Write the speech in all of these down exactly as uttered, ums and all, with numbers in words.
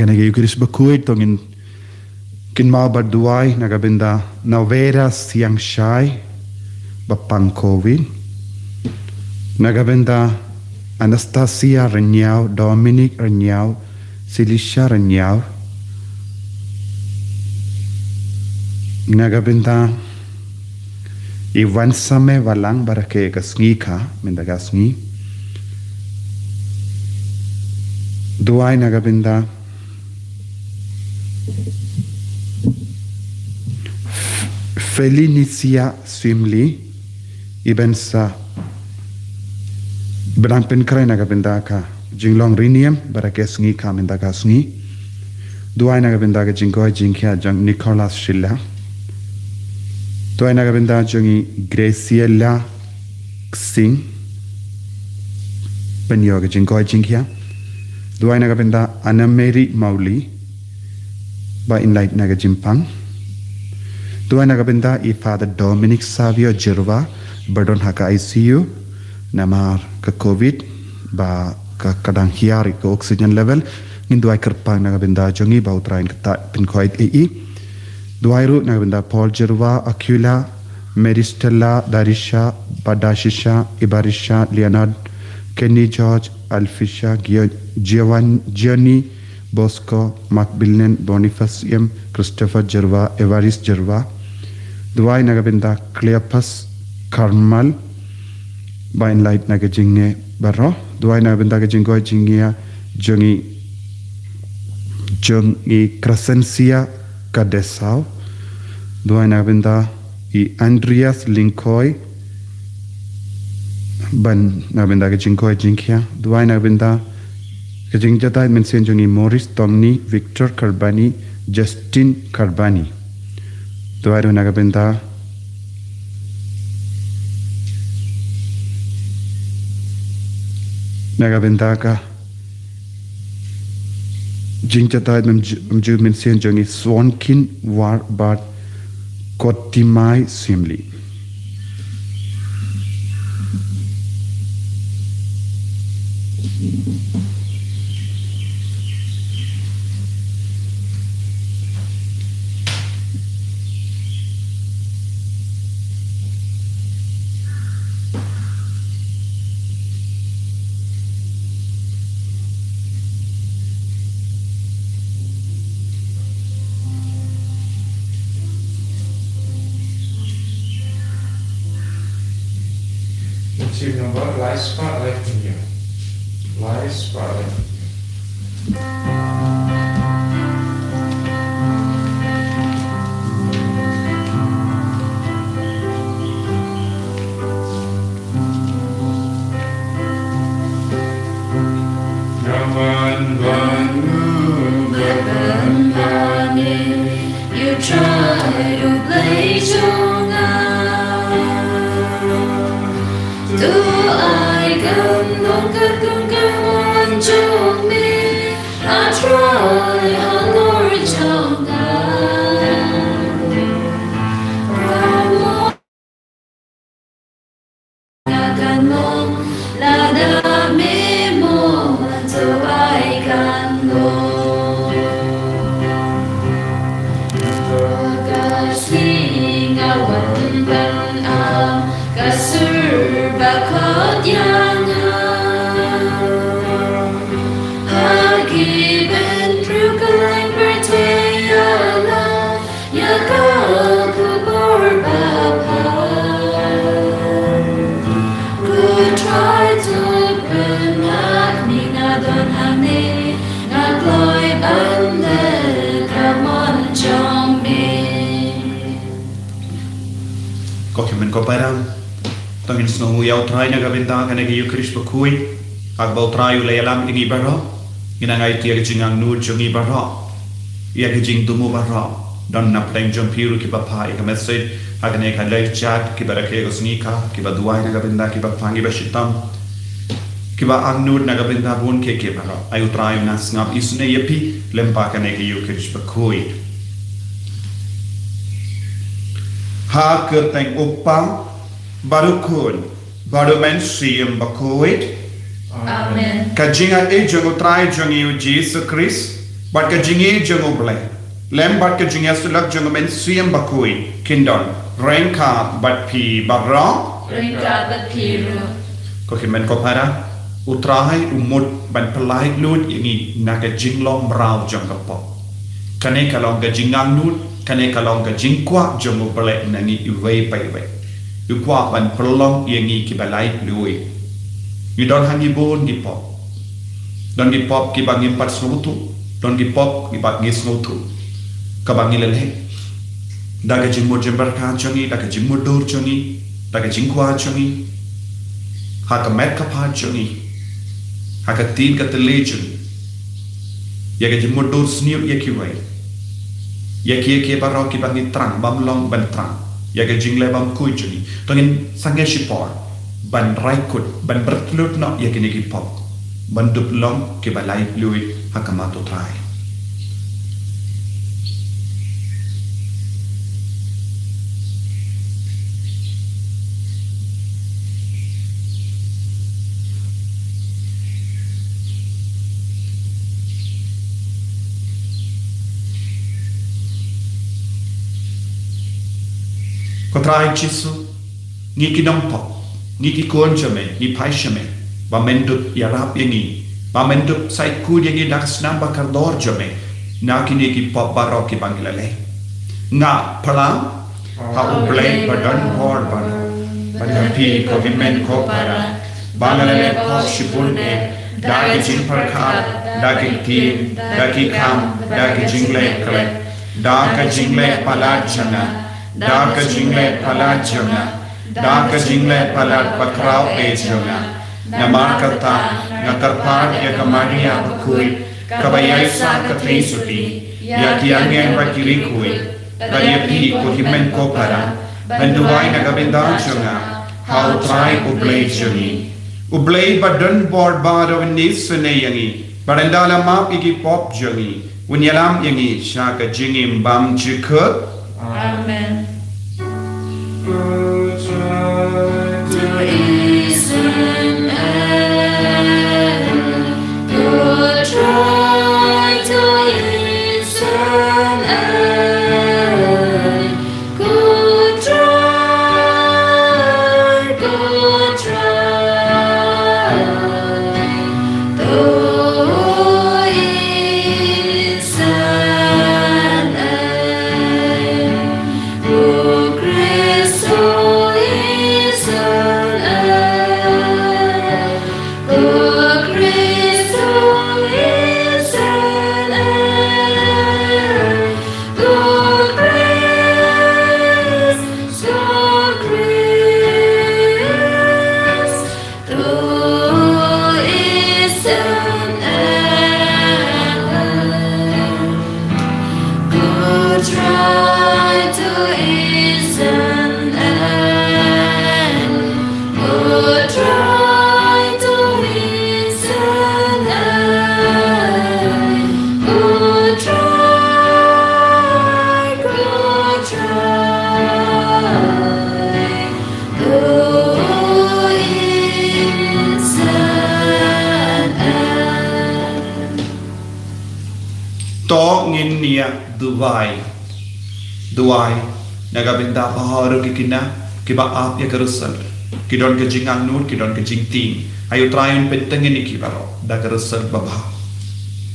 Kane ka Eucharist bakhuid to ngin kynmaw bad duwai na ka bynta Novera Siangshai ba pang covid. Na ka bynta Anastasia Rynniaw, Dominic Rynniaw, Silisha Rynniaw. Na ka bynta Ivan Same Walang ba rakhe ka sngi kha mynta ka sngi. Duwai na ka bynta Felinicia Swimli, Ibensa Benang Pynkrai na ka bynta ka jinglong riniam ba rakhe sngi kha mynta ka sngi. Duwai na ka bynta ka jingkoit jingkhiah jong Nicholas Shilla. Duwai na ka bynta jong i Graciela Singh. Pynïoh ka jingkoit jingkhiah. Duwai na ka bynta Anna Mary Mauli ba in lait na ka jingpang. Duwai na ka bynta i Father Dominic Savio Jirwa ba don ha ka I C U namar ka covid ba ka, ka dang hiar ka oxygen level. Ngin duwai kyrpang na ka bynta jong i ba U Trai un kyrta pynkhuid ïa i. Duwai ruh na ka bynta Paul Jirwa, Aquila, Mary Stella, Darisha, Badashisha, Ibarisha, Leonard, Kenny George, Alfisha, Gio-, Giovan-, Gianni, Bosco, Macmillan, Boniface M, Christopher Jirwa, Evarist Jirwa. Duwai na ka bynta Cleopas Karmal ba in lait na ka jingneh baroh. Duwai na ka bynta ka jingkoit jingkhiah jong i, jong i Crescencia Kadesaw. Duwai na ka bynta i Andreas Lyngkhoi ban na ka bynta ka jingkoit jingkhiah. Duwai na ka bynta ka jingjatai mynsiem jong i Maurice Tomni, Victor Karbani, Justin Karbani. Duwai ruh na ka bynta, na ka bynta ka jingjatai mynju-, mynju mynsiem jong i Swonkin War bad Kotimai Simli. Mynsiem number lai spah laiphew hynñiew. Lai spah laiphew hynñiew. Nga wan bad u, nga wan bad me, U Trai U Blei jong nga. To ai kan long katkum ka mon jong me, A Trai halor jong nga. Ka mon nga kan long, lada me mon to ai kan long. Ka sngi nga wan ban ai ka sur ba khot ïa nga. Ha ki bynriew kylleng pyrthei ïa la ïa ka khubor ba bha. Ko Trai to pynlait me, nga don hangne, nga kloi ban leh ka mon jong me. Ko khyndiat ko para, to ngin sngewnguh ïa U Trai na ka bynta kane ka Eucharist bakhuid. Haba U Trai u la ïalam ïa ngi baroh, ngin nang ai ïa ka jingangnud jong ngi baroh, ïa ka jingthmu baroh. Don na pdeng jong phi ruh kiba phah ïa ka message ha kane ka live chat, kiba rakhe ka sngi kha, kiba duwai na ka bynta kiba phah, kiba shitom, kiba angnud na ka bynta bun kiei kiei baroh. Ai U Trai u nang sngap isynei ïa phi lyngba kane ka Eucharist bakhuid. Ha ka kyrteng U Kpa, bad U Khun, bad U Mynsiem Bakhuid. Amen. Ka jingaiei jong U Trai jong ngi U Jisu Khrist bad ka jingïeit jong U Blei, lem bad ka jingïasyllok jong U Mynsiem Bakhuid, kin don ryngkat bad phi baroh. Ryngkat bad phi ruh. Ko hynmen ko para, U Trai u mut ban pyllait luid ïa ngi na ka jinglong mraw jong ka pop. Kane ka long ka jingangnud, kane ka long ka jingkwah jong U Blei na ngi iwei pa iwei. U kwah ban pynlong ïa ngi kiba lait luid. Ngi don hangne bun ki pop. Don ki pop kiba ngim pat sngewthuh, don ki pop kiba ngi sngewthuh. Kaba ngi la leh da ka jingmut jingpyrkhat jong ngi, da ka jingmutdur jong ngi, da ka jingkwah jong ngi, ha ka met ka phad jong ngi, ha ka ktien ka thylliej jong ngi, ïa ka jingmutdur sniew ïa kiwei, ïa ki, ïa ki baroh kiba ngi thrang bym long ban thrang, ïa ka jingleh bymkhuid jong ngi. To ngin sangeh shipor ban rai kut, ban bret lut noh ïa kine ki pop, ban dup long kiba lait luid ha khmat U Trai. Ko Trai Jisu, ngi ki nongpop, ngi ki khun jong me, ngi phai sha me ba men dup ïarap ïa ngi, ba men dup sait khuid ïa ngi da ka snam ba kordor jong me na kine ki pop baroh kiba ngi la leh. Nga phla ha U Blei ba don bor baroh, bad ha phi ko hynmen ko para, ba nga la leh pop shibun eh, da ka jingpyrkhat, da ka ktien, da ki kam, da ka jingleh khlem, da ka jingleh palat jong nga, da ka jingleh palat jong nga, da ka jingleh palat bakhraw eh jong nga. Namar kata nga kyrpad ïa ka Maria Bakhuid, kaba ïai sah ka theisotti, ïa ki angel bad ki riewkhuid, bad ïa phi ko hynmen ko para, ban duwai na ka bynta jong nga ha U Trai U Blei jong ngi. U Blei ba don bor baroh un isynei ïa ngi, bad ynda la map ïa ki pop jong ngi, un ïalam ïa ngi sha ka jingim bymjukut. Amen. To ngin ïa duwai. Duwai na ka bynta baroh ki khynnah kiba ap ïa ka result, ki don ka jingangnud, ki don ka jingtieng. Ai U Trai un pyntngen ïa ki baroh da ka result babha.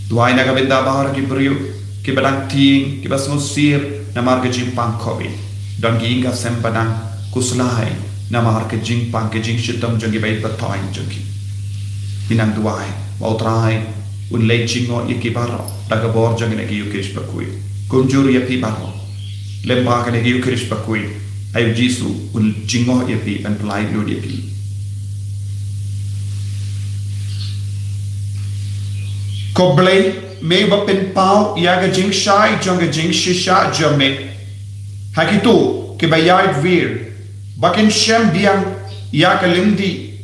Duwai na ka bynta baroh ki briew kiba dang tieng, kiba sngewsih namar ka jingpang covid. Don ki ïing ka sem ba dang khuslai namar ka jingpang, ka jingshitom jong ki bad ka thaiñ jong ki. Ngi nang duwai ba U Trai un leit jngoh ïa ki baroh da ka bor jong kane ka Ïukharist bakhuid. Kumjuh ïa phi baroh, lem bad kane ka Ïukharist bakhuid, ai U Jisu un jngoh ïa phi, un pyllait luid ïa phi. Ko Blei, me ba pynpaw ïa ka jingshai jong ka jingshisha jong me ha kito kiba ïaid wir, ba kin shem biang ïa ka lynti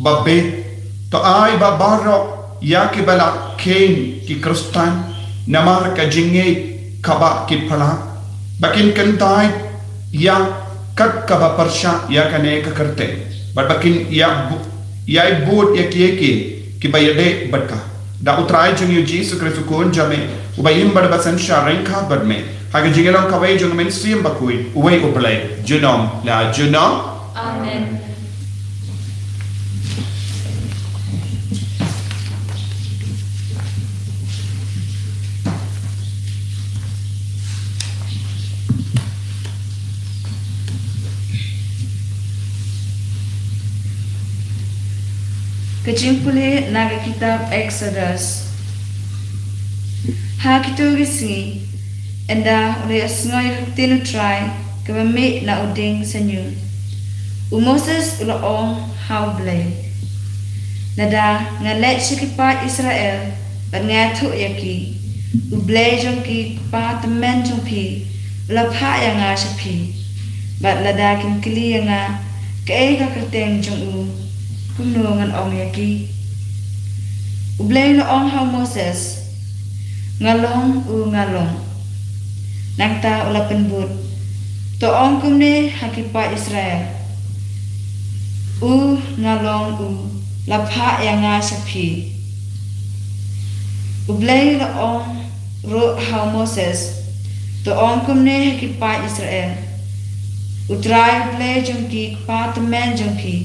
ba beit. To ai ba baroh ïa kiba la kheiñ ki Khristan namar ka jingngeit kaba ki phla, ba kin kyntait ïa kat kaba pyrshah ïa kane ka kyrteng, bad ba kin ïa bu-, ïai bud ïa kiei kiei kiba ïadei bad ka. Da U Trai jong ngi U Jisu Khrist U Khun jong me, uba im bad uba synshar ryngkat bad me, ha ka jingïalong kawei jong U Mynsiem Bakhuid, uwei U Blei, junom la junom. Amen. Ka jingpule na ka kitab Exodus. Ha kito ki sngi, ynda u la ïohsngew ïa ka ktien U Trai kaba mih na u dieng sha u, u Moses u la ong ha U Blei: Lada nga leit sha ki paid Israel bad nga ïathuh ïa ki, U Blei jong ki kpa tymmen jong phi u la phah ïa nga sha phi, bad lada kin kylli ïa nga kaei ka kyrteng jong u, kumno ngan ong ïa ki? U Blei u la ong ha u Moses: Nga long u nga long. Nangta u la pynbud: To ong kumne ha ki paid Israel: U nga long u la phah ïa nga sha phi. U Blei u la ong ruh ha u Moses: To ong kumne ha ki paid Israel: U Trai U Blei jong ki kpa tymmen jong phi,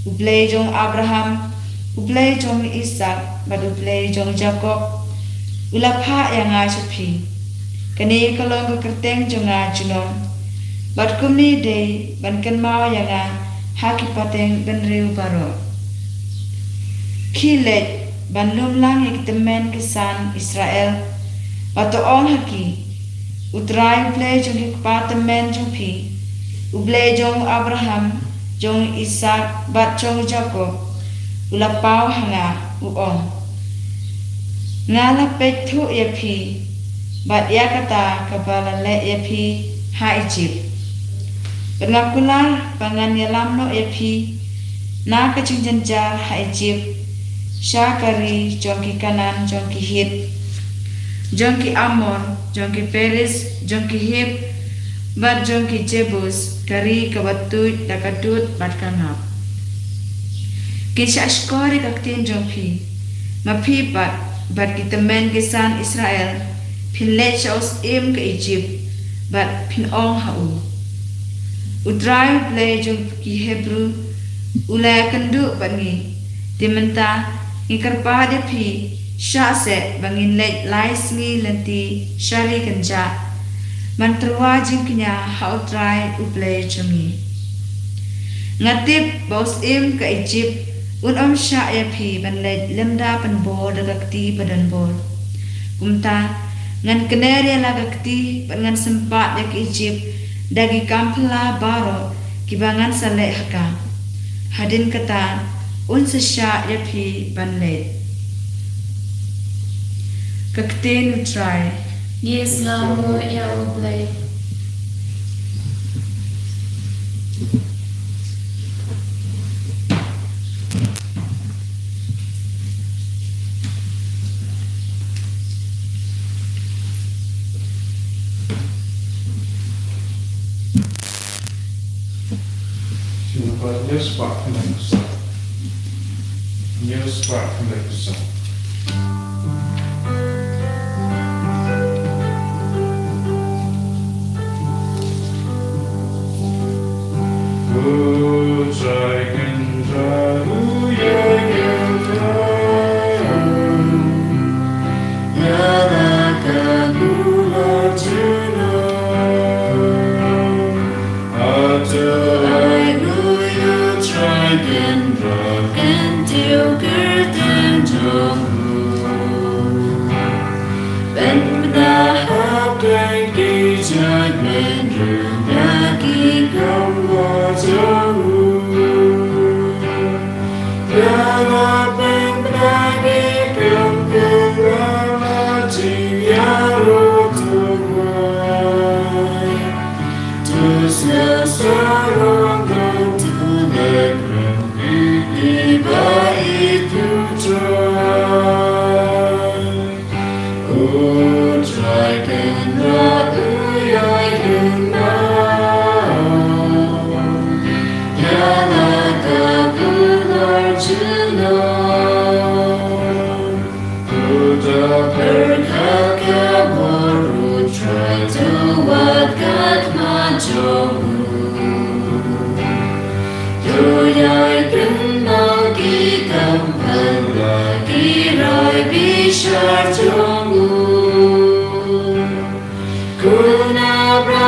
U Blei jong u Abraham, U Blei jong u Isaak, bad U Blei jong u Jakob, u la phah ïa nga sha phi. Kane ka long ka kyrteng jong nga junom, bad kumne dei ban kynmaw ïa nga ha ki pateng bynriew baroh. Khie leit ban lum lang ïa ki tymmen ki san Israel, bad to ong ha ki: U Trai U Blei jong ki kpa tymmen jong phi, U Blei jong u Abraham, jong u Isaak, bad jong u Jakob, u la paw ha nga, u ong: Nga la peit thuh ïa phi bad ïa kata kaba la leh ïa phi ha Ijipt, bad nga kular ba ngan ïalam noh ïa phi na ka jingjynjar ha Ijipt sha ka ri jong ki Kanaan, jong ki Hit, jong ki Amor, jong ki Periz, jong ki Hiv, bad jong ki Jebus, ka ri kaba tuid da ka dud bad ka ngap. Kin shah shkor ïa ka ktien jong phi, ma phi pat bad ki tymmen ki san Israel phin leit sha u syiem ka Ijipt, bad phin ong ha u: U Trai U Blei jong ki Hebru u la ïakynduh bad ngi. Te mynta ngi kyrpad ïa phi, shah seh ba ngin leit lai sngi lynti sha ri kynjah, ban tyrwa jingkñia ha U Trai U Blei jong ngi. Nga tip ba u syiem ka Ijipt un ym shah ïa phi ban leit lymda pynbor da ka kti ba donbor. Kumta ngan kner ïa la ka kti bad ngan sympat ïa ka Ijipt da ki kam phylla baroh kiba ngan sa leh ha ka. Hadien kata un sa shah ïa phi ban leit. Ka ktien U Trai. Ngi sngewbha ïa U Blei. Singapore News Park Connection. News Park Connection.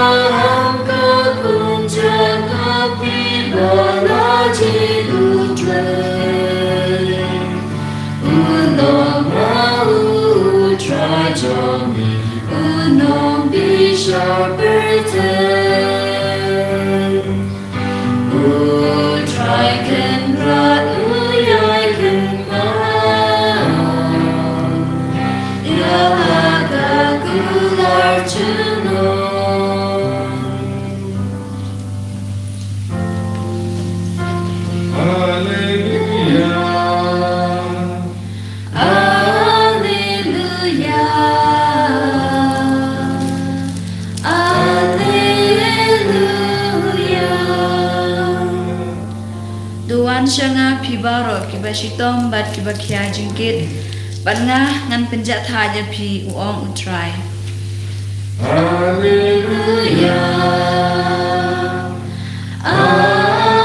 Hangta kumjuh ka phi ba la jied U Trai. U long ma U Trai jong ngi, u nongbishar pyrthei. U Trai Kynrad u ïai kynmaw ïa la ka kular jong u. Haleluya. Alleluia. Alleluia. To wan sha nga phi baroh kiba shitom bad kiba khia jingkit, bad nga ngan pynjahthait ïa phi, u ong U Trai. Alleluia. Alleluia.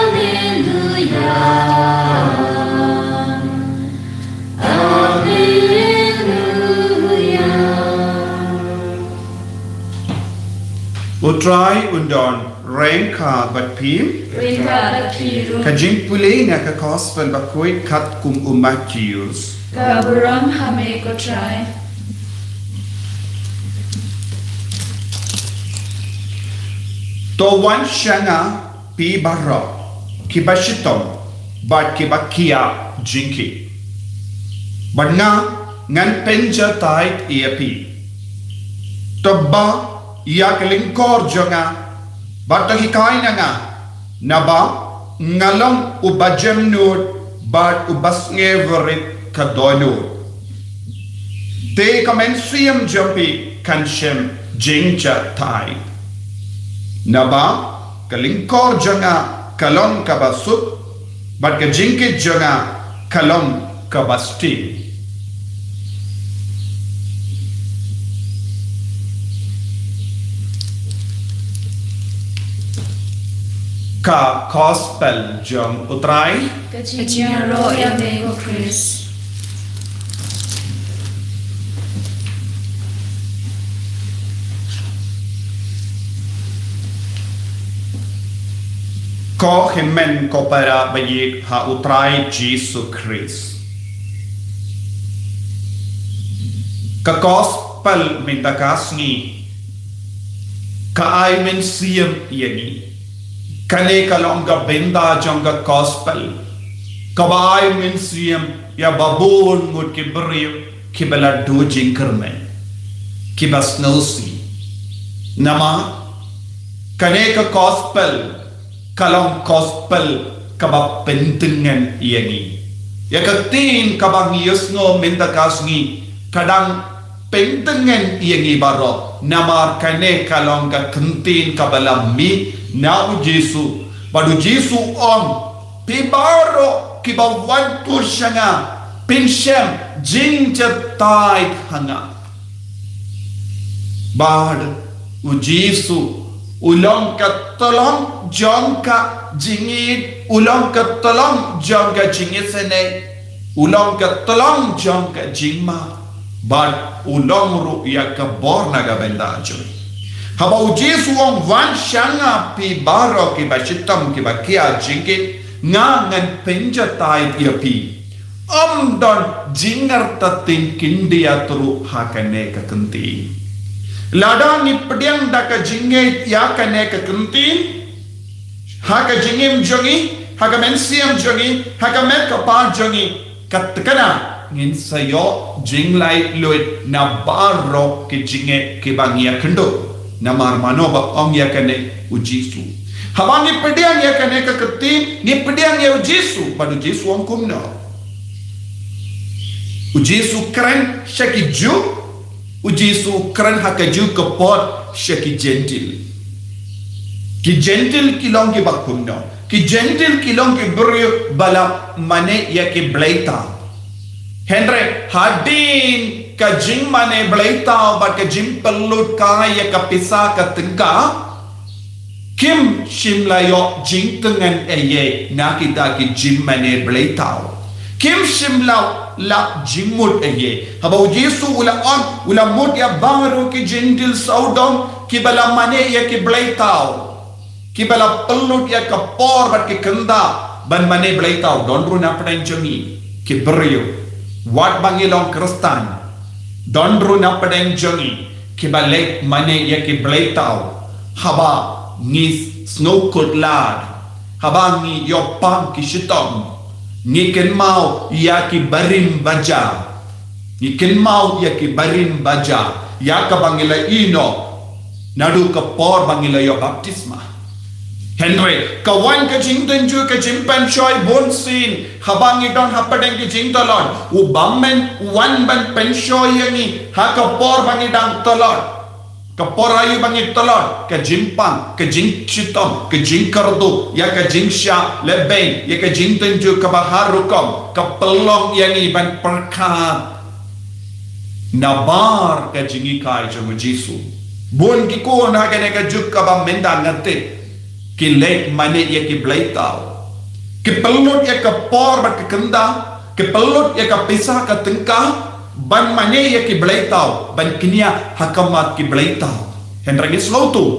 Alleluia. U Trai un don ryngkat bad phi. Ryngkat bad phi ruh. Ka jingpule na ka Gospel bakhuid katkum u Mathaios. Ka burom ha me ko Trai. To wan sha nga phi baroh kiba shitom bad kiba khia jingkit, bad nga ngan pynjahthait ïa phi. To ba ïa ka lyngkor jong nga bad to hikai na nga, naba nga long uba jemnud bad uba sngewrit ka dohnud. Te ka mynsiem jong phi kan shem jingjahthait. Naba ka lyngkor jong nga ka long kaba suk, bad ka jingkit jong nga ka long kaba sting. Ka Gospel jong U Trai. Ka jingïaroh ïa me ko Khrist. Ko hynmen ko para ba ïeit ha U Trai Jisu Khrist. Ka Gospel mynta ka sngi ka ai mynsiem ïa ngi. Kane ka long ka bynta jong ka Gospel kaba ai mynsiem ïa ba bun ngut ki briew kiba la duh jingkyrmen, kiba sngewsih. Namar kane ka Gospel ka long Gospel kaba pyntngen ïa ngi. Ïa ka ktien kaba ngi ïohsngew mynta ka sngi ka dang pyntngen ïa ngi baroh, namar kane ka long ka ktien kaba la mih na U Jisu. Bad U Jisu u ong, phi baroh kiba wan tur sha nga, phin shem jingjahthait ha nga. Bad U Jisu u long ka tyllong jong ka jingïeit, u long ka tyllong jong ka jingïaseng, u long ka tyllong jong ka jingma, bad u long ruh ïa ka bor na ka bynta jong ngi. Haba U Jisu u ong, wan sha nga phi baroh kiba shitom kiba khia jingkit, nga ngan pynjahthait ïa phi. Ym don jingartatien khyndiat ruh ha kane ka ktien. Lada ngi pdiang da ka jingngeit ïa kane ka ktien ha ka jingim jong ngi, ha ka mynsiem jong ngi, ha ka met ka phad jong ngi, ka tnat ngin sa ïoh jinglaitluid na baroh ki jingeh kiba ngi ïakynduh. Namar mano ba ong ïa kane? U Jisu. Haba ngi pdiang ïa kane ka ktien, ngi pdiang ïa U Jisu, bad U Jisu u ong kumno? U Jisu u kren sha ki Jiw, U Jisu u kren ha kajuh ka por sha ki Jentil. Ki Jentil ki long kiba kumno? Ki Jentil ki long ki briew ba la mane ïa ki bleithaw. Hynrei hadien ka jingmane bleithaw bad ka jingpynlut kai ïa ka pisa ka tyngka, kim shym la ïoh jingtngen ei ei na kita ki jingmane bleithaw. Kim shym la lap jingmut ei ei. Haba U Jisu u la ong, u la mut ïa baroh ki Jentil sawdong, kiba la mane ïa ki bleitaw, kiba la pynlut ïa ka por bad ki kynda ban mane bleitaw, don ruh na pdeng jong ngi ki briew, wat ba ngi long Khristan, don ruh na pdeng jong ngi kiba leit mane ïa ki bleitaw. Haba ngi sngewkhuslai, haba ngi ïoh pang ki shitom, ngi kynmaw ïa ki barim baja. Ngi kynmaw ïa ki barim baja, ïa kaba ngi la ïehnoh naduh ka por ba ngi la ïoh baptisma. Hynrei ka wan ka jingtynjuh, ka jingpynshoi bunsien, haba ngi don hapdeng ka jingtlot. U bym wan ban pynshoi ïa ngi ha ka por ba ngi dang tlot. Ka por aïu ba ngi tlot? Ka jingpang, ka jingshitom, ka jingkyrduh, ïa ka jingshah lehbeiñ, ïa ka jingtynjuh kaba har rukom, ka pynlong ïa ngi ban pyrkhat nabar ka jinghikai jong u Jisu. Bun ki khun ha kane ka juk kaba mynta nga tip, ki leit mane ïa ki bleitaw. Ki pynlut ïa ka por bad ka kynda, ki pynlut ïa ka pisa ka tyngka ban mane ïa ki bleitaw, ban kñia ha khmat ki bleitaw. Hynrei ngi sngewthuh,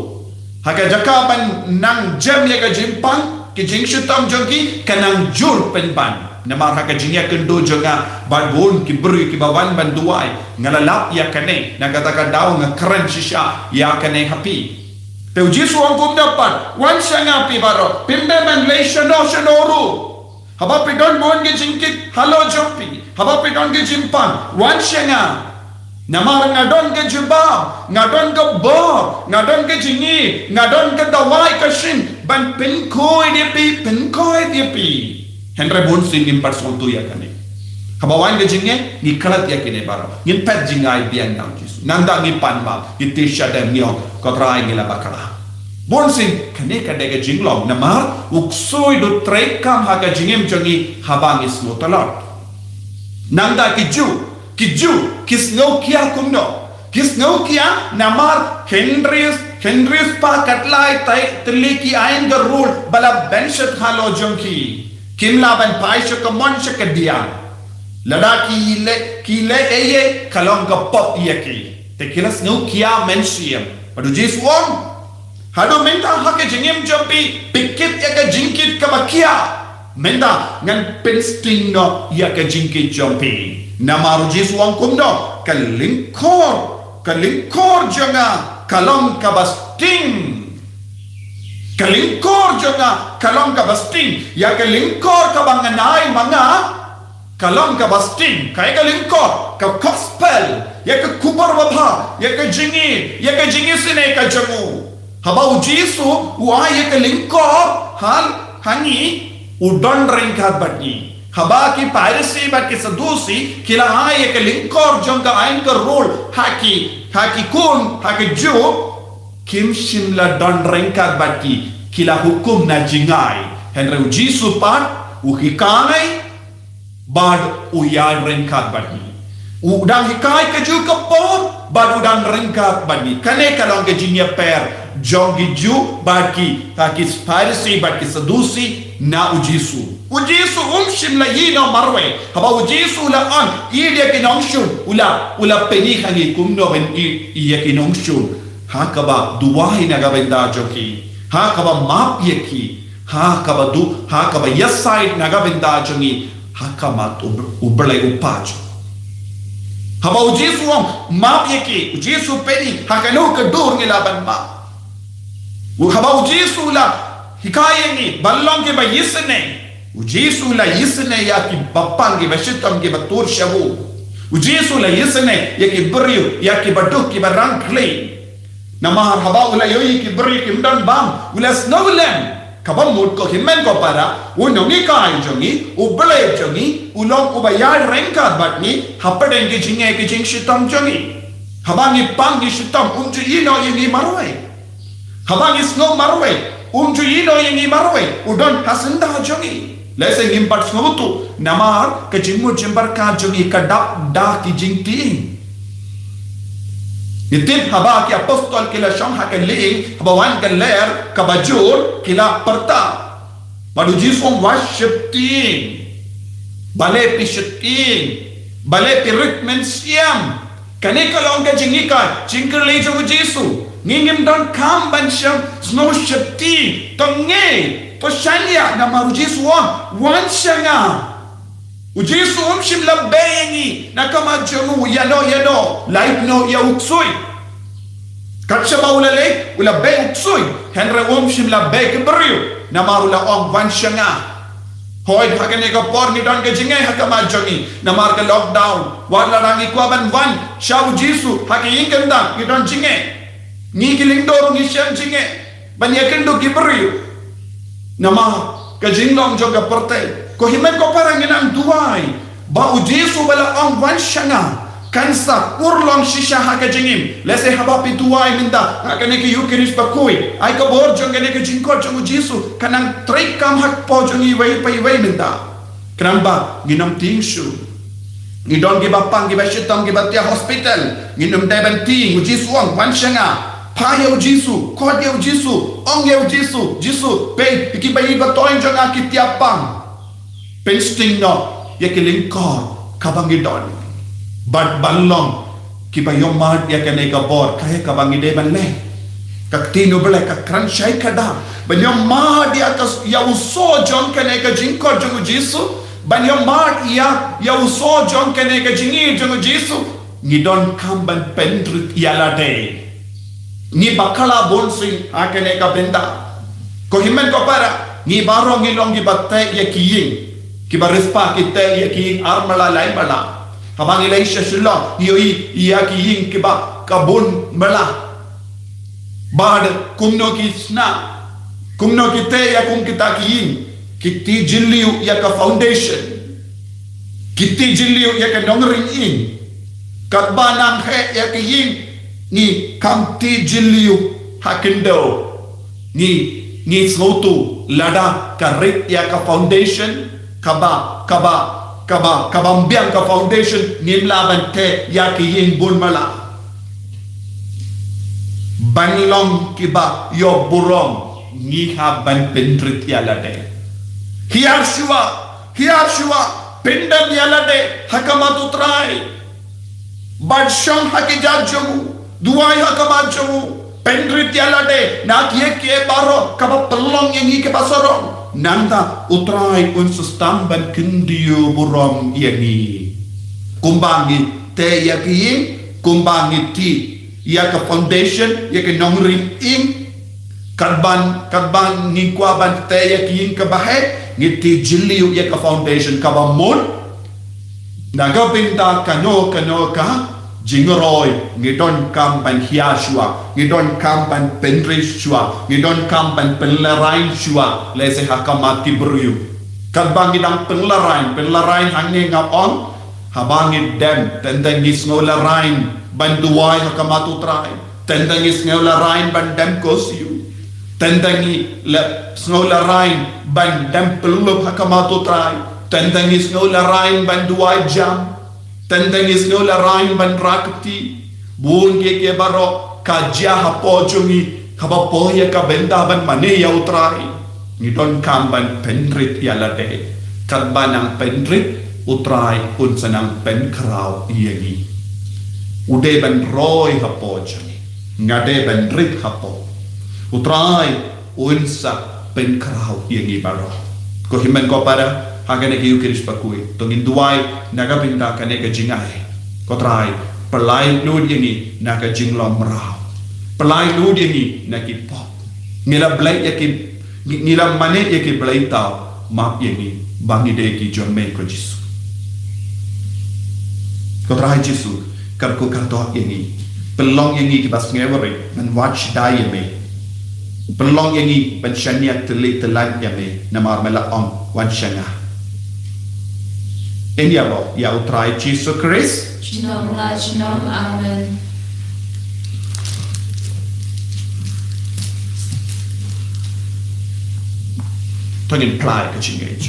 ha ka jaka ban nang jem ïa ka jingpang, ki jingshitom jong ki ka nang jur pynban. Namar ha ka jingïakynduh jong nga bad bun ki briew kiba wan ban duwai, nga la lap ïa kane, na kata ka daw nga kren shisha ïa kane ha phi. Te u Jisu u ong kumno pat, wan sha nga phi baroh, phim dei ban leit shano shano ruh. Haba phi don bun ki jingkit halor jong phi, haba phi don ki jingpang, wan sha nga. Namar nga don ka jubab, nga don ka bor, nga don ka jingïeit, nga don ka dawai ka shin ban pynkhuid ïa phi, pynkhuid ïa phi. Hynrei bunsien ngim pat sngewthuh ïa kane. Haba wan ka jingeh, ngi klet ïa kine baroh. Ngim pat jingai biang na u Jisu. Nangta ngi pan map, ngi tih shadem, ngi ong, ko Trai, ngi la bakla. Bunsien kane ka dei ka jinglong, namar u ksuid u treikam ha ka jingim jong ngi haba ngi sngewtlot. Nangta ki Jiw, ki Jiw ki sngewkhia kumno? Ki sngewkhia namar hynriew, hynriew spah khatlai tylli ki aiñ ka rul ba la benshit halor jong ki. Kim lah ban phai sha ka mon sha ka diang. Lada ki leh, ki leh ei ei, ka long ka pop ïa ki. Te ki la sngewkhia mynsiem. Bad u Jisu u ong, haduh mynta ha ka jingim jong phi, phi kit ïa ka jingkit kaba khia. Mynta ngan pynsting noh ïa ka jingkit jong phi. Namar u Jisu u ong kumno? Ka lyngkor, ka lyngkor jong nga ka long kaba sting. Ka lyngkor jong nga ka long kaba sting. Ïa ka lyngkor kaba ngan ai ma nga ka long kaba sting, kaei ka lyngkor? Ka gospel, ïa ka khubor babha, ïa ka jingïeit, ïa ka jingisynei ka jong u. Haba u Jisu u ai ïa ka lyngkor ha, ha ngi, u don ryngkat bad ngi. Haba ki Pharisi bad ki Sadusi ki la ai ïa ka lyngkor jong ka aiñ ka rul ha ki, ha ki khun, ha ki Jiw, kim shym la don ryngkat bad ki, ki la hukum na jingai. Hynrei u Jisu pat u hikai bad u ïaid ryngkat bad ngi. U dang hikai kajuh ka por bad u dang ryngkat bad ngi. Kane ka long ka jingïapher jong ki Jiw bad ki, ha ki Pharisi bad ki Sadusi na u Jisu. U Jisu um shym la ïehnoh marwei. Haba u Jisu u la ong, ïeit ïa ki nongshun, u la, u la pyni ha ngi kumno ban ïeit ïa ki nongshun. Ha kaba duwai na ka bynta jong ki, ha kaba map ïa ki, ha kaba du, ha kaba ïasaid na ka bynta jong ngi ha khmat u, u Blei u Kpa jong. Haba u Jisu u ong map ïa ki, u Jisu u pyni ha kano ka dur ngi lah ban map. U, haba u Jisu u la hikai ïa ngi ban long kiba isynei. U Jisu u la isynei ïa kiba pang, kiba shitom, kiba tur shabu. U Jisu u la isynei ïa ki briew, ïa kiba duk, kiba rangkhlieh. Namar haba u la ïohi ki briew kim don bam, u la sngewlem. Kaba mut ko hynmen ko para, u nonghikai jong ngi, u Blei jong ngi, u long uba ïaid ryngkat bad ngi hapdeng ki jingeh ki jingshitom jong ngi. Haba ngi pang ngi shitom, um ju ïehnoh ïa ngi marwei. Haba ngi sngew marwei, um ju ïehnoh ïa ngi marwei, u don ha syndah jong ngi. Lehse ngim pat sngewthuh, namar ka jingmut jingpyrkhat jong ngi ka dap da ki jingtieng. Ngi tip haba ki apostol ki la shong ha ka lieng, haba wan ka lyer kaba jur, ki la pyrta. Bad u Jisu u ong wat sheptieng. Balei phi sheptieng? Balei phi rit mynsiem? Kane ka long ka jinghikai, jingkylli jong u Jisu. Ngi ngim donkam ban shym sngew sheptieng. To ngeit, to shaniah, namar u Jisu u ong, wan sha nga. U Jisu um shym la beh ïa ngi na ka khmat jong u, ïano ïano, lait noh ïa u ksuid. Kat shaba u la leit, u la beh u ksuid, hynrei um shym la beh ki briew, namar u la ong, wan sha nga. Hooid, ha kane ka por ngi don ka jingeh ha ka khmat jong ngi namar ka lockdown. Wat la ngi kwah ban wan sha u Jisu ha ka ïing kynthang, ngi don jingeh. Ngi ki lyngdoh ruh ngi shem jingeh ban ïakynduh ki briew namar ka jinglong jong ka pyrthei. Ko hynmen ko para, ngin nang duwai ba u Jisu ba la ong, wan sha nga, kan sa urlong shisha ha ka jingim. Lehse haba phi duwai mynta ha kane ka Ïukharist bakhuid, ai ka bor jong kane ka jingkhot jong u Jisu kan nang treikam hapoh jong iwei pa iwei mynta. Khnang ba ngin ym tieng shuh. Ngi don kiba pang, kiba shitom, kiba thiah hospital, ngin ym dei ban tieng. U Jisu u ong, wan sha nga. Phai ïa u Jisu, khot ïa u Jisu, ong ïa u Jisu, Jisu, peit, kiba ïeit ba thoiñ jong nga ki thiah pang. Pynsting noh ïa ki lyngkor kaba ngi don. Bad ban long kiba ïohmad ïa kane ka bor, kaei kaba ngi dei ban leh? Ka ktien U Blei ka kren shai khadar ban ïohmad ïa ka, ïa u sor jong kane ka jingkhot jong u Jisu, ban ïohmad ïa, ïa u sor jong kane ka jingïeit jong u Jisu. Ngi donkam ban pynrit ïa lade. Ngi bakla bun sien ha kane ka bynta. Ko hynmen ko para, ngi baroh ngi long kiba teh ïa ki ïing. Kiba riewspah ki teh ïa ki ïing ar mala lai mala. Haba ngi leit sha Shillong, ngi ïohi ïa ki ïing kiba ka bun mala. Bad kumno ki shna, kumno ki teh ïa kum kita ki ïing. Ki tih jylliew ïa ka foundation. Ki tih jylliew ïa ka nongring ïing. Katba nang heh ïa ka ïing, ngi kham tih jylliew ha khyndew. Ngi, ngi sngewthuh lada ka rit ïa ka foundation, kaba, kaba, kaba, kaba ym biang ka foundation, ngim lah ban teh ïa ka ïing bun mala. Ban long kiba ïoh burom, ngi hap ban pynrit ïa lade. Hiar shuwa, hiar shuwa, pyndem ïa lade ha khmat u Trai. Bad shong ha ki jait jong u, duwai ha khmat jong u, pynrit ïa lade na kiei kiei baroh kaba pynlong ïa ngi kiba sarong. Nangta u Trai un sa sdang ban kyntiew burom ïa ngi. Kumba ngi teh ïa ka ïing, kumba ngi tih ïa ka foundation, ïa ka nongring ïing. Katban, katban ngi kwah ban teh ïa ka ïing kaba heh, ngi tih jylliew ïa ka foundation kaba mut. Na ka bynta kano kano ka jingroi, ngi donkam ban hiar shuwa, ngi donkam ban pynrit shuwa, ngi donkam ban pynlehrain shuwa, lehse ha khmat ki briew. Katba ngi dang pynlehrain, pynlehrain hangne nga ong, haba ngi dem, teng teng ngi sngew lehrain ban duwai ha khmat u Trai. Teng teng ngi sngew lehrain ban dem kosiew. Teng teng ngi le, sngew lehrain ban dem pynlup ha khmat u Trai. Teng teng ngi sngew lehrain ban duwai jam. Teng teng ngi sngew lehrain ban rah kti. Bun kiei kiei baroh ka jia hapoh jong ngi, kaba poi ïa ka bynta ban mane ïa u Trai. Ngi donkam ban pynrit ïa lade. Katba nang pynrit, u Trai un sa nang pynkhraw ïa ngi. U dei ban roi hapoh jong ngi. Nga dei ban rit hapoh. U Trai un sa pynkhraw ïa ngi baroh. Ko hynmen ko para, ha kane ka Ïukharist bakhuid, to ngin duwai na ka bynta kane ka jingai. Ko Trai, pyllait lut ïa ngi na ka jinglong mraw. Pyllait lut ïa ngi na ki pop. Ngi la blei ïa ki, ngi, ngi la mane ïa ki blei thaw, map ïa ngi ba ngi dei ki jong me ko Jisu. Ko Trai Jisu, kyrkhu kyrdoh ïa ngi. Pynlong ïa ngi kiba sngewrit ban wad shai ïa me. Pynlong ïa ngi ban shaniah tylli tyllan ïa me, namar me la ong, wan sha nga. Ïaroh ïa u Trai Jisu Khrist. Junom la junom, amen. To ngin phla ïa ka jingngeit.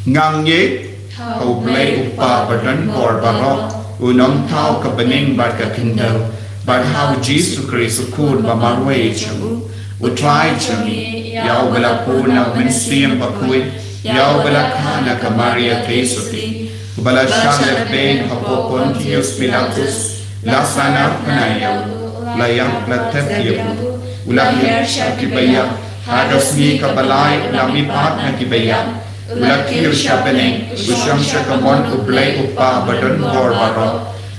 Nga ngeit ha U Blei U Kpa badonbor baroh, u nongthaw ka bneng bad ka khyndew, bad ha U Jisu Khrist u Khun ba marwei jong u, U Trai jong ngi, ïa uba la bun na U Mynsiem Bakhuid, ïa uba la kha na ka Maria Theisotti, uba la shah lehbeiñ hapoh Pontius Pilatus, la sahnarphna ïa u, la ïap la thep ïa u. U la hiar sha kiba ïap, ha ka sngi kaba lai u la mihpat na kiba ïap. U la kiew sha bneng, u shong sha ka mon U Blei U Kpa ba don bor baroh.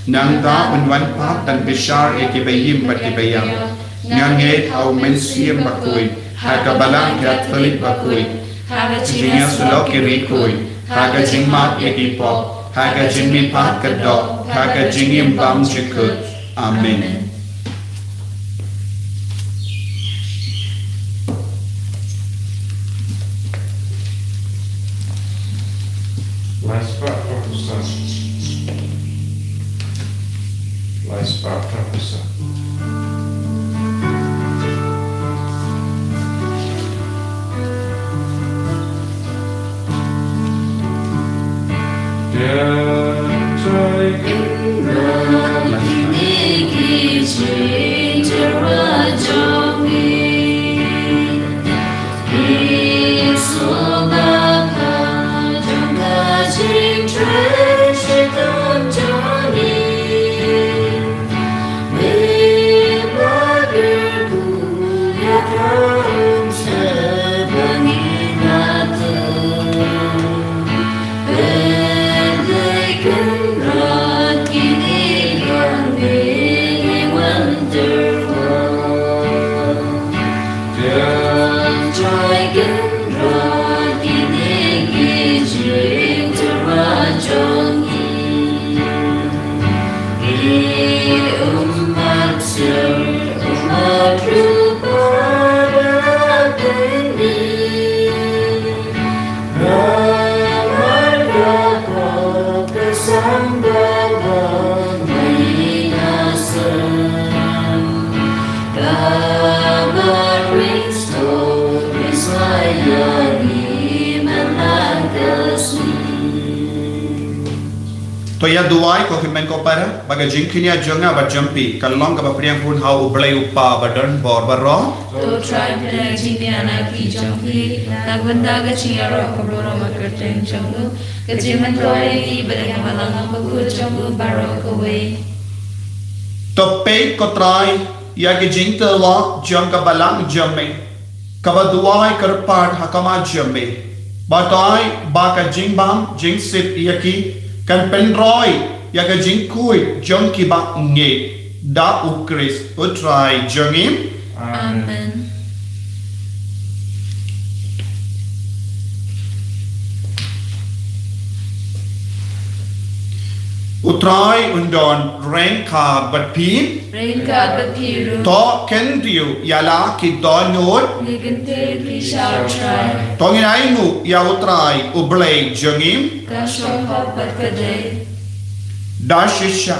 Nangta un wan pat ban bishar ïa kiba im bad kiba ïap. Nga ngeit ha U Mynsiem Bakhuid, ha ka Balang Katholik bakhuid, ha ka jingïasyllok ki riewkhuid, ha ka jingmap ïa ki pop, ha ka jingmihpat ka doh, ha ka jingim bymjukut. Amen. Lai Spah Professor. Lai Spah Professor. To ïa duwai ko hynmen ko para, ba ka jingkñia jong nga bad jong phi kan long kaba pdiang hun ha U Blei U Kpa ba don bor baroh. To Trai, pdiang jingkñia na ki jong phi, na ka bynta ka jingïaroh ka burom bad kyrteng jong u, ka jingmyntoi ïa ki bad ïa ka balang bakhuid jong u baroh kawei. To peit ko Trai ïa ki jingtyrwa jong ka balang jong me, kaba duwai kyrpad ha khmat jong me. Batai ba ka jingbam jingsuk ïa ki kan pynroi ïa ka jingkhuid jong kiba ngeit. Da U Khrist U Trai jong ngi. Amen. U Trai un don ryngkat bad phi. Ryngkat bad phi ruh. To kyntiew ïa la ki dohnud. Ngi kyntiew ïa phi sha U Trai. To ngin ainguh ïa U Trai U Blei jong ngi. Ka shong hok bad ka dei. Da shisha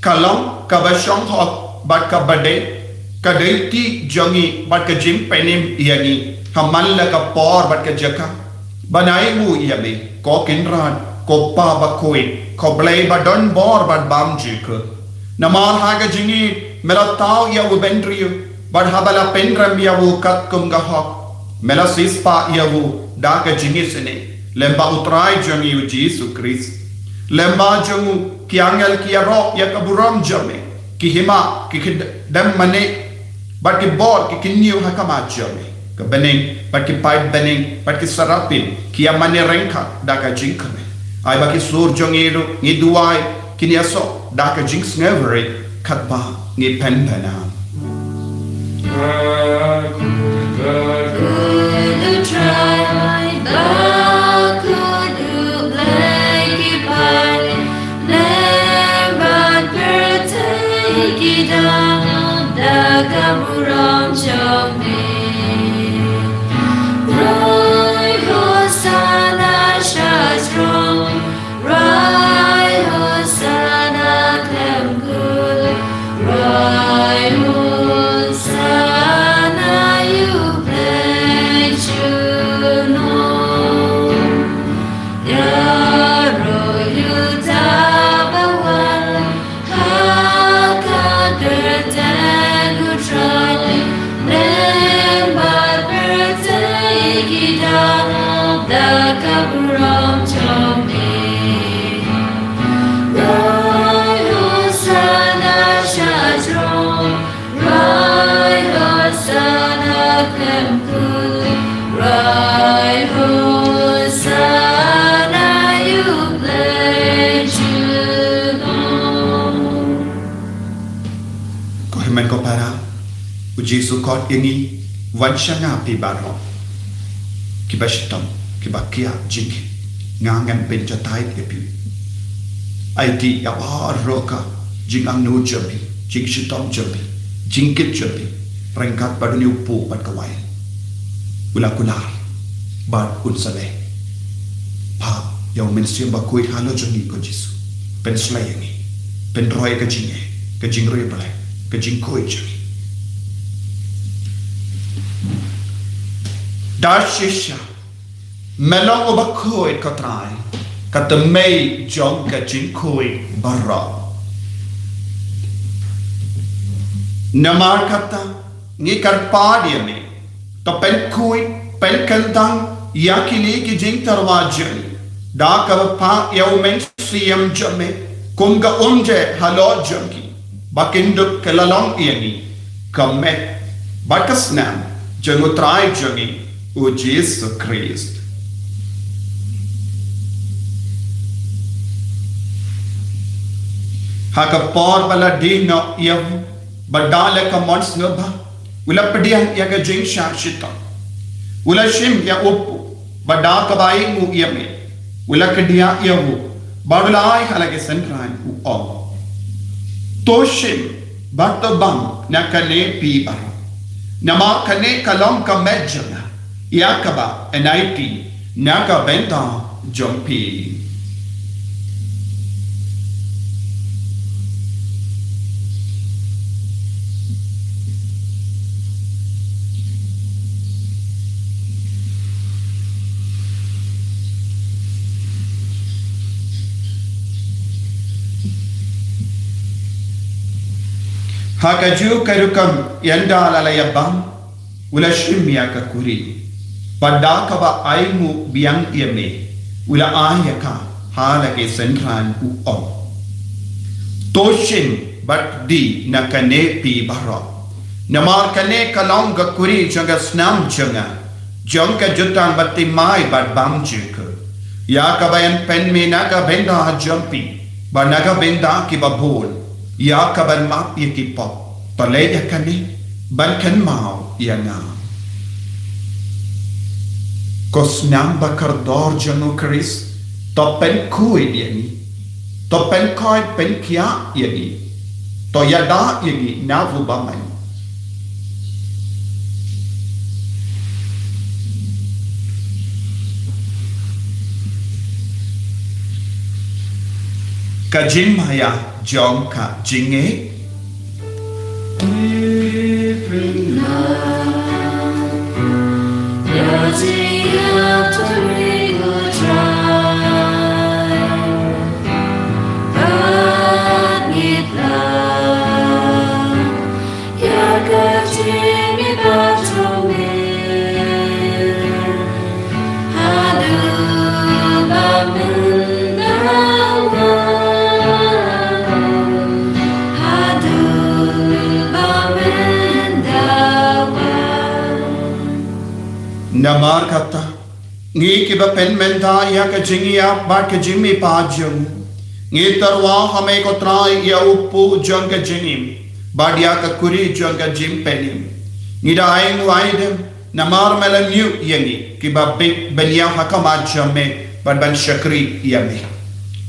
ka long kaba shong hok bad kaba dei ka duty jong ngi bad ka jingpynim ïa ngi ha man la ka por bad ka jaka ban ainguh ïa me, ko Kynrad, ko Kpa bakhuid, ko Blei ba don bor bad bymjukut. Namar ha ka jingïeit me la thaw ïa u bynriew, bad haba la pynrem ïa u katkum ka hok, me la siewspah ïa u da ka jingisynei, lem bad U Trai jong ngi U Jisu Khrist. Lem bad jong u ki angel ki ïaroh ïa ka burom jong me, ki hima ki khyndem mane bad ki bor ki kynñiew ha khmat jong me. Ka bneng bad ki paid bneng bad ki serapim ki ïa mane ryngkat da ka jingkmen. Ai ba ki sur jong ngi ruh, ngi duwai, kin ïasoh da ka jingsngewrit katba ngi pynbna. Right, Hosanna, you blessed Lord. Ko hynmen ko para, u Jisu u khot ïa ngi, wan sha nga phi baroh kiba shitom, kiba kiar jingim, nga ngan pynjatai ïa phi. Aiti ïa baroh ka jingangnud jong phi, jingshitom jong phi, jingkit jong phi, ryngkat bad une u puk bad ka waiñ. U la kular bad un sa leh. Phah ïa u Mynsiem Bakhuid halor jong ngi ko Jisu. Pynshlei ïa ngi. Pynroi ïa ka jingeh, ka jingriewblei, ka jingkhuid jong ngi. Da shisha me long uba khuid ko Trai, ka tymmen jong ka jingkhuid baroh. Namar kata ngi kyrpad ïa me, to pynkhuid, pynkynthang ïa kine ki jingtyrwa jong ngi da kaba phah ïa u Mynsiem jong me kum ka umjing halor jong ki, ba kin dup ki la long ïa ngi ka met bad ka snam jong u Trai jong ngi u Jisu Khrist. Ha ka por ba la die noh ïa u, bad da leh ka mon sngewbha, u la pdiang ïa ka jingshah shitom. U la shim ïa u puk, bad da kaba ainguh ïa me, u la kdiah ïa u, bad u la ai ha la ki synran, u ong: To shim bad to bam na kane phi baroh, namar kane ka long ka met jong nga, ïa kaba yn aiti na ka bynta jong phi. Ha kajuh ka rukom, ynda la la ïa bam, u la shim ïa ka kuri, bad da kaba ainguh biang ïa me, u la ai ïa ka ha la ki synran, u ong: To shim bad die na kane phi baroh, namar kane ka long ka kuri jong ka snam jong nga, jong ka jutang bathymmai bad bymjukut, ïa kaba yn pynmih na ka bynta jong phi bad na ka bynta kiba bun, ïa kaban map ïa ki pop. To leh ïa kane ban kynmaw ïa nga. Ko snam ba kordor jong u Khrist, to pynkhuid ïa ngi, to pynkhuid pynkhiah ïa ngi, to ïada ïa ngi na u bymman. Ka jingmaïa jong ka jingngeit. Namar kata, ngi kiba pynmynta ïa ka jingïap bad ka jingmihpat jong u, ngi tyrwa ha me ko Trai ïa u puk jong ka jingim, bad ïa ka kuri jong ka jingpynim. Ngi da ainguh aidem, namar me la ñiuh ïa ngi kiba bit ban ïaid ha khmat jong me bad ban shakri ïa me.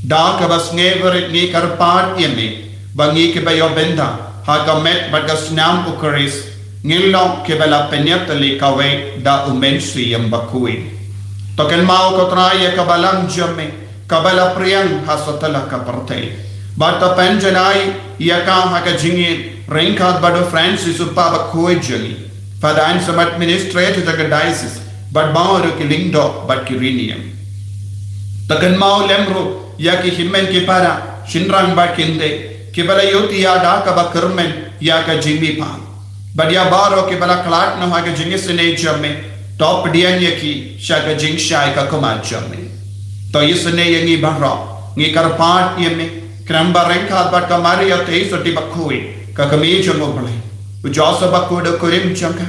Da kaba sngewrit ngi kyrpad ïa me, ba ngi kiba ïoh bynta ha ka met bad ka snam u Khrist, ngin long kiba la pynïatylli kawei da u Mynsiem Bakhuid. To kynmaw ko Trai ïa ka balang jong me, kaba la pdiang ha satlak ka pyrthei. Bad to pynjanai ïa ka ha ka jingïeit ryngkat bad u Francis u Papa bakhuid jong ngi, Father Anselm administrator jong ka diocese, bad baroh ki lyngdoh bad ki riewniam. To kynmaw lem ruh ïa ki hynmen ki para, shynrang bad kynthei, kiba la ïohthiah da kaba kyrmen ïa ka jingmihpat. Bad ïa baroh kiba la khlad noh ha ka jingisynei jong me, to pdiang ïa ki sha ka jingshai ka khmat jong me. To isynei ïa ngi baroh, ngi kyrpad ïa me, khnang ba ryngkat bad ka Maria Theisotti bakhuid, ka kmie jong u Blei, u Joseph bakhuid u kurim jong ka,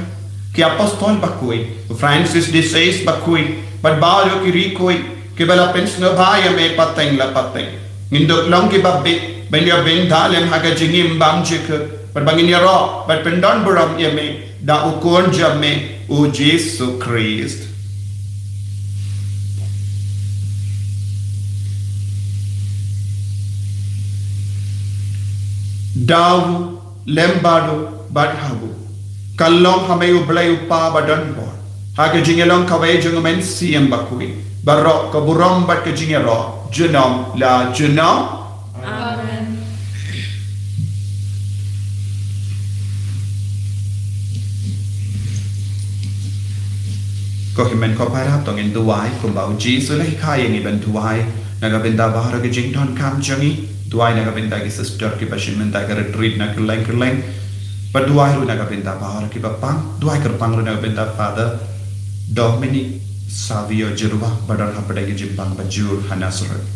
ki apostol bakhuid, u Francis de Sales bakhuid, bad baroh ki riewkhuid kiba la pynsngewbha ïa me pateng la pateng. Ngin dup long kiba bit ban ïa bynta lem ha ka jingim bymjukut, bad ba ngin ïaroh bad pyndonburom ïa me da u Khun jong me, u Jisu Khrist. Da u lem bad u bad ha u. Kan long ha me u Blei u Kpa badonbor, ha ka jingïalong kawei jong u Mynsiem Bakhuid, baroh ka burom bad ka jingïaroh junom la junom. Amen. Ko hynmen ko para, to ngin duwai kumba u Jisu u la hikai ïa ngi ban duwai na ka bynta baroh ki jingdonkam jong ngi. Duwai na ka bynta ki sister kiba shim bynta ka retreat na kylleng kylleng. Bad duwai ruh na ka bynta baroh kiba pang, duwai kyrpang ruh na ka bynta Father Dominic Savio Jyrwa ba don hapdeng ka jingpang bajur ha Nazareth.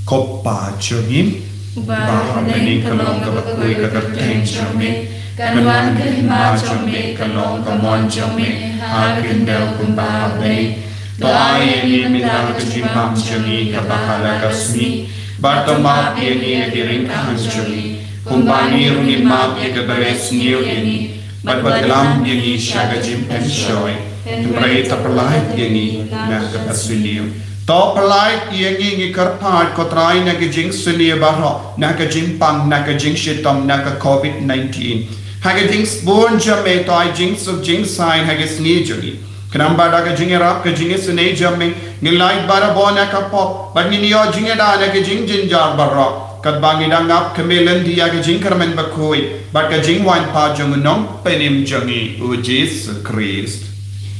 Ko Pa jong ngi, uba ha bneng, ka long kaba khuid ka kyrteng jong me, kan wan ka hima jong me, kan long ka mon jong me ha ka khyndew kumba ha bneng. To ai ïa ngi mynta ka jingbam jong ngi kaba ha la ka sngi, bad to map ïa ngi ïa ki ryngkang jong ngi, kumba ngi ruh ngi map ïa kiba ïasniew ïa ngi, bad wat lam ïa ngi sha ka jingpynshoi, hynrei to pyllait ïa ngi na ka basniew. To pyllait ïa ngi, ngi kyrpad ko Trai, na ka jingsniew baroh, na ka jingpang, na ka jingshitom, na ka covid nineteen. Ha ka jingsbun jong me to ai jingsuk jingsaiñ ha ka sngi jong ngi. Khnang ba da ka jingïarap ka jingisynei jong me, ngin lait barabor na ka pop, bad ngin ïoh jingïada na ka jingjynjar baroh, katba ngi dang ap khmih lynti ïa ka jingkyrmen bakhuid bad ka jingwan pat jong u Nongpynim jong ngi, u Jisu Khrist.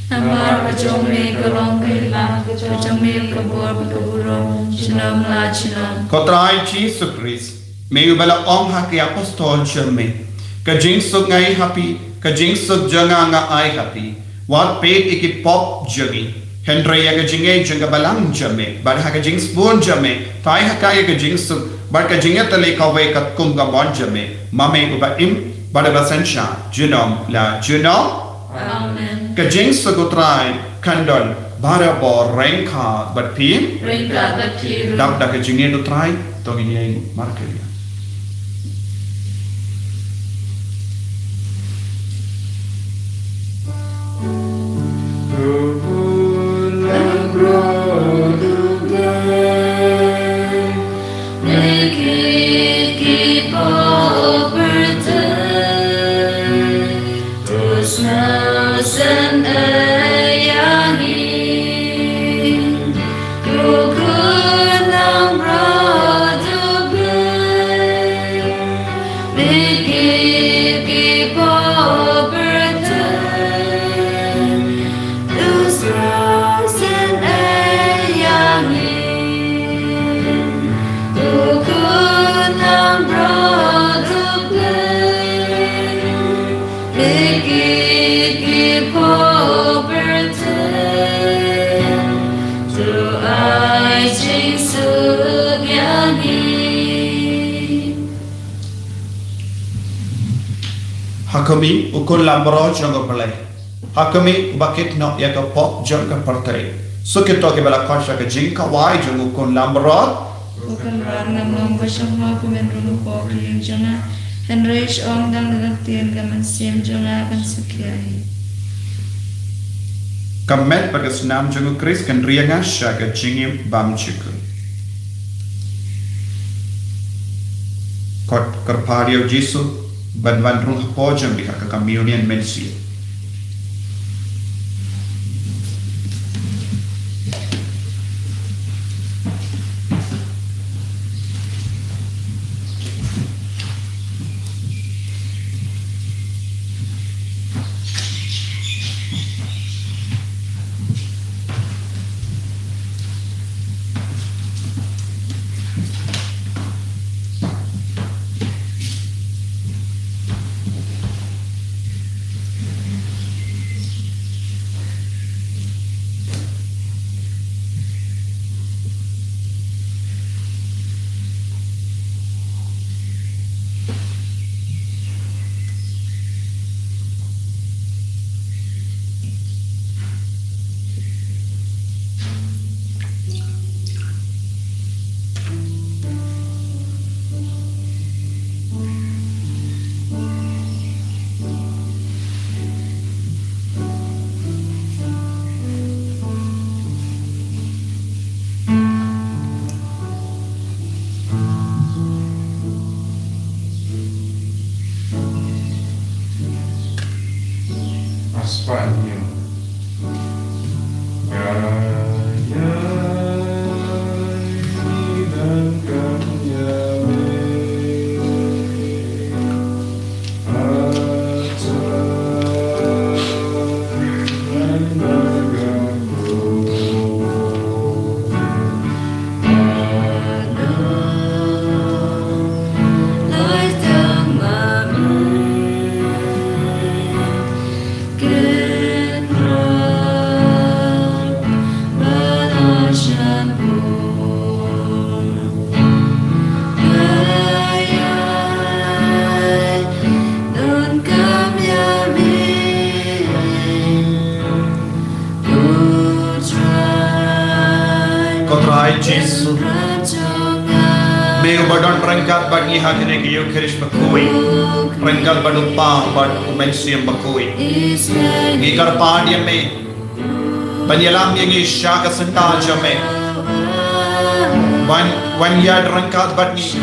Namar ka jong me ka long ka hima, ka jong me ka bor bad ka burom, junom la junom. Ko Trai Jisu Khrist, me uba la ong ha ki apostol jong me, ka jingsuk nga ai ha phi, ka jingsuk jong nga nga ai ha phi. Wat peit ïa ki pop jong ngi, hynrei ïa ka jingngeit jong ka balang jong me, bad ha ka jingsbun jong me, to ai ha ka ïa ka jingsuk bad ka jingïatylli kawei katkum ka mon jong me, ma me uba im bad uba synshar junom la junom. Amen. Ka jingsuk u Trai kan don barabor ryngkat bad phi. Ryngkat bad phi ruh. Dap da ka jingngeit u Trai, to ngin ïeng markylliang. Ha khmih, u Khun Lamroh jong U Blei. Ha khmih, uba kit noh ïa ka pop jong ka pyrthei. Suk ïa kito kiba la khot sha ka jingkawei jong u Khun Lamroh. Ko Kynrad, ngam long ba shong ha ka mynrung hapoh ka ïing jong nga, hynrei shu ong tang da ka ktien, ka mynsiem jong nga kan suk ïa hi. Ka met bad ka snam jong u Khrist kan ri ïa nga sha ka jingim bymjukut. Khot kyrpad ïa u Jisu ban wan rung hapoh jong phi ha ka communion mynsiem. Ko Trai Jisu, me uba don ryngkat bad ngi ha kane ka Ïukharist bakhuid, ryngkat bad u Kpa bad u Mynsiem Bakhuid, ngi kyrpad ïa me ban ïalam ïa ngi sha ka synta jong me. Wan, wan ïaid ryngkat bad ngi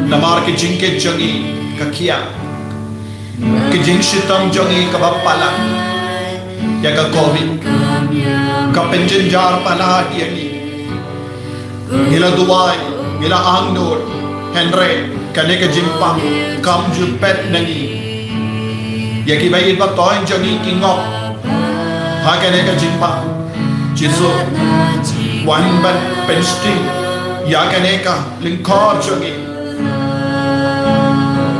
namar ka jingkit jong ngi ka khia, ka jingshitom jong ngi kaba palat ïa ka Covid ka pynjynjar palat ïa ngi. Ngi la duwai, ngi la angnud, hynrei kane ka jingpang kam ju peit na ngi. Ïa kiba ïeit ba thoh jong ngi ki ngop ha kane ka jingpang. Jisu, wan ban pynsting ïa kane ka lyngkor jong ngi.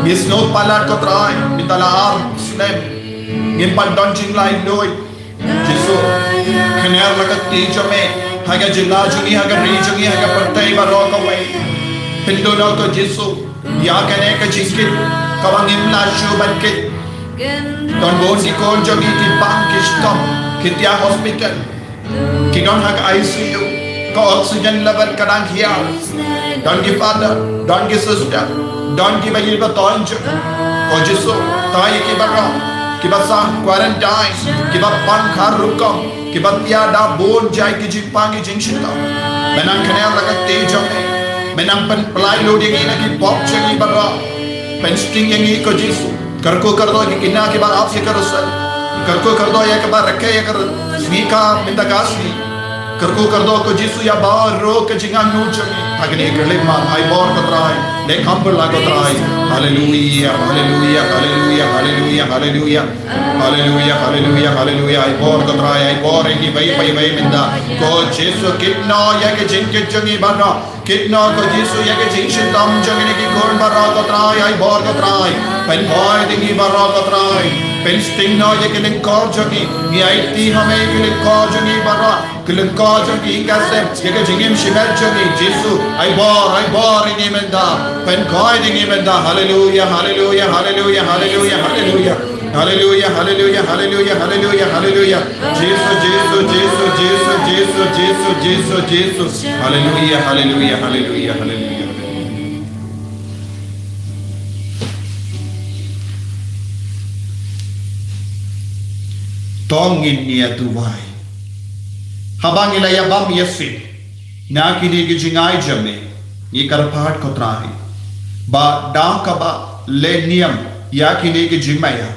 Ngi sngew palat ko Trai, mynta la ar snem ngim pat don jinglaitluid. Jisu, khyndiat la ka kti jong me ha ka jylla jong ngi, ha ka ri jong ngi, ha ka pyrthei baroh kawei. Pynduh noh ko Jisu ïa kane ka jingkit kaba ngim lah shuh ban kit. Don bun ki khun jong ngi ki bang, ki shitom, ki thiah hospital, ki don ha ka I C U, ka oxygen level ka dang hiar. Don ki father, don ki sister, don kiba ïeit ba thoh jong ngi. Ko Jisu, thaw ïa ki baroh kiba sah quarantine, kiba pang khar rukom, kiba thiah da bun jait ki jingpang ki jingshitom. Me nang khyndiat la ka kti jong me, me nang pynpyllait lut ïa ngi na ki pop jong ngi baroh. Pynsting ïa ngi ko Jisu. Kyrkhu kyrdoh ïa ki khynnah kiba ap ïa ka result. Kyrkhu kyrdoh ïa kiba rakhe ïa ka re-, sngi ka mynta ka sngi. Kyrkhu kyrdoh ko Jisu ïa baroh ka jingangnud jong ngi. Ha kane ka leit mat, ai bor ko Trai. Leit kham bor la ko Trai. Haleluia, haleluia, haleluia, haleluia, haleluia. Haleluia, haleluia, haleluia. Ai bor ko Trai, ai bor ïa ngi bad bad bad mynta. Ko Jisu, kit noh ïa ka jingkit jong ngi baroh. Kit noh ko Jisu ïa ka jingshitom jong ngi na ki khun baroh ko Trai, ai bor ko Trai. Pynpoi ïa ngi baroh ko Trai. Pynsting noh ïa ka lyngkor jong ngi. Ngi aiti ha me ka lyngkor jong ngi baroh. Ka lyngkor jong ngi ka sem ïa ka jingim shimet jong ngi Jisu. Ai bor, ai bor ïa ngi mynta. Pynpoi ïa ngi mynta. Haleluia, haleluia, haleluia, haleluia, haleluia. Haleluia, haleluia, haleluia, haleluia, haleluia. Jisu, Jisu, Jisu. Haleluia, haleluia, haleluia, haleluia. To ngin ïa duwai. Haba ngi la ïa bam ïa sih na kine ki jingai jong me, ngi kyrpad ko Trai ba da kaba leh niam ïa kine ki jingmaïa,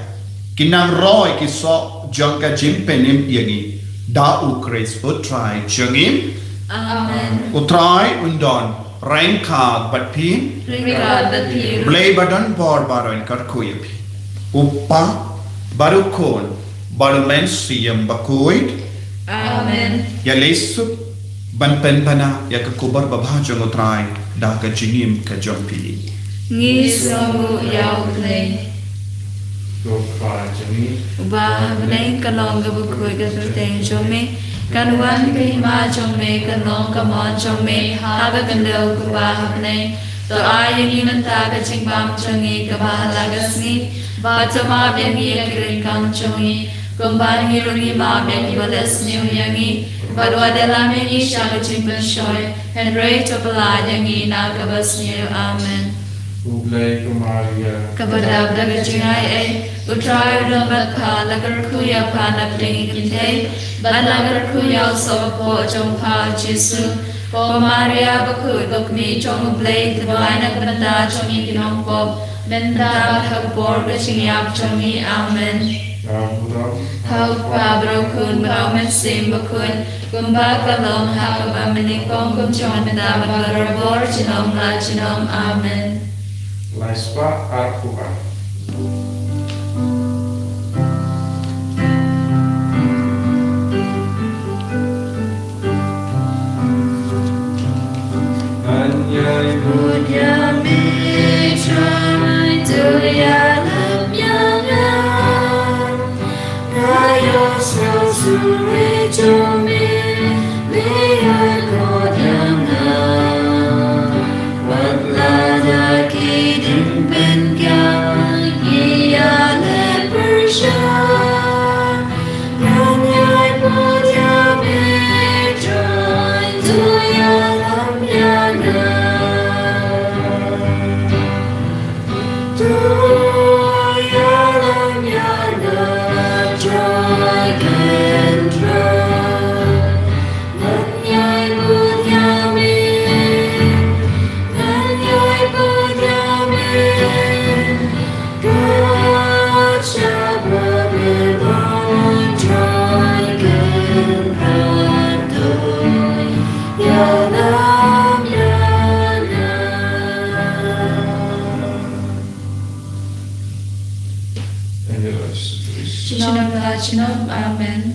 kin nang roi ki soh jong ka jingpynim ïa ngi, da U Khrist U Trai jong ngi. Amen. U Trai un don ryngkat bad phi. Ryngkat bad phi. Blei ba don bor baroh un kyrkhu ïa phi. U Kpa bad U Khun bad U Mynsiem Bakhuid. Amen. Ïa leit suk ban pynbna ïa ka khubor babha jong U Trai da ka jingim ka jong phi. Ngi sngewnguh ïa U Blei. Ko Kpa jong ngi, uba ha bneng, kan long ka bakhuid ka kyrteng jong me, kan wan ka hima jong me, kan long ka mon jong me ha ka khyndew kumba ha bneng. To ai ïa ngi mynta ka jingbam jong ngi kaba ha la ka sngi, bad to map ïa ngi ïa ki ryngkang jong ngi, kumba ngi ruh ngi map ïa kiba leh sniew ïa ngi, bad wat ïalam ïa ngi sha ka jingpynshoi, hynrei to pyllait ïa ngi na kaba sniew. Amen. U Blei, ko Maria, kaba dap da ka jingai ei, U Trai u don bad pha, la kyrkhu ïa pha na pdeng ki kynthei, bad la kyrkhu ïa u soh hapoh jong pha U Jisu. Ko Maria bakhuid, ko kmie jong U Blei, to duwai na ka bynta jong ngi ki nongpop, mynta bad ha ka por ka jingïap jong ngi. Amen. Ka mudam ha u Kpa bad u Khun bad u Mynsiem Bakhuid, kumba ka long ha kaba mynnyngkong, kumjuh mynta bad barabor, junom la junom. Amen. Lai spah arphew ar. Ngan ïai bud ïa me Trai, to ïalam ïa nga. Nga ïohsngew sngewsih jong me, me ïakhun ïa nga. Wat lada ki diengpynkiang ki ïaleh pyrshah, ngan ïai bud ïa me Trai, to ïalam ïa nga. To ïalam ïa nga Trai Kynrad. Ngan ïai bud ïa me, ngan ïai bud ïa me. Ka shaba me wan Trai Kynrad, to ïalam ïa nga. Junom la junom. Amen.